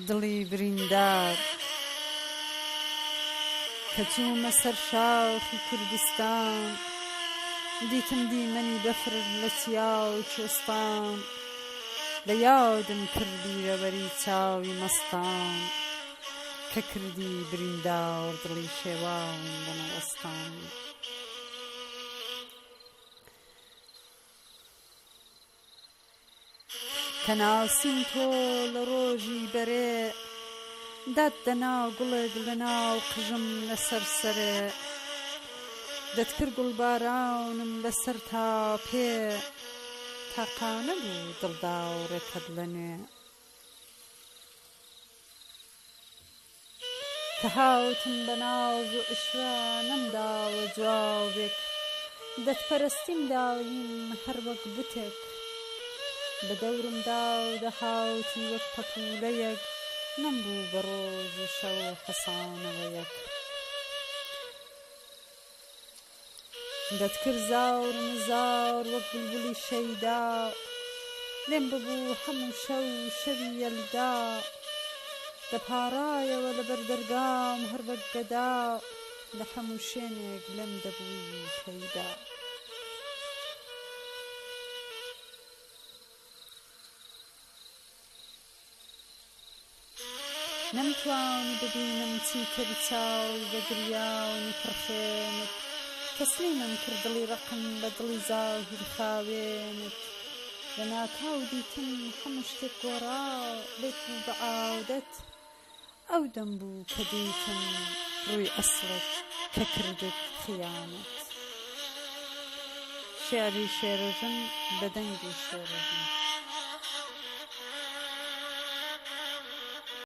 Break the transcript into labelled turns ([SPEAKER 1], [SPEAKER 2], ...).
[SPEAKER 1] دڵی بریندار کە چوومە سەر شاخی کوردستان دیتم دیمەنی بەفر لە چیا و کوێستان لە یادم کرد بیرەوەری چاوی مەستان کە کردی بریندار دڵی شێواوم بە نەوەستان. کە ناسیم تۆ لە ڕۆژی بەرێ دات دەنا گوڵێک لە ناو قژم لە سەر سەرێ دەتکرد گوڵبارانم لە سەر تا پێ تاقانە بوو دڵداوڕێکەت لە نوێ. کە هاتم بە ناز و عیشوە نەمداوە جوابێک دەتپەرستیم دایم هەر وەک بتێک بە دەورمدا دەهاتی وەک پەپوولەیەک نەمبوو بە ڕۆژ و شەو حەسانەوە یەک. دەتکرد زار و نزار وەک بولبولی شەیدا لێم ببوو هەموو شەو شەوی یەلدا دەپاڕایەوە لەبەر دەرگام هەر وەک گەدا لە هەموو شوێنێک لێم دەبووی پەیدا. نەمتوانی ببینم چیتر چاوی بە گریانی پڕ خوێنت تەسلیمم کرد دڵی ڕەقم بە دڵی زاهیر خاوێنت لە ناکاو دیتم هەموو شتێک گۆڕا لێت بوو بە عادەت ئەو دەم بوو کە دیتم ڕووی ئەسڵت کە کردت خیانەت شیعری شێرەژن بە دەنگی شێرەژن.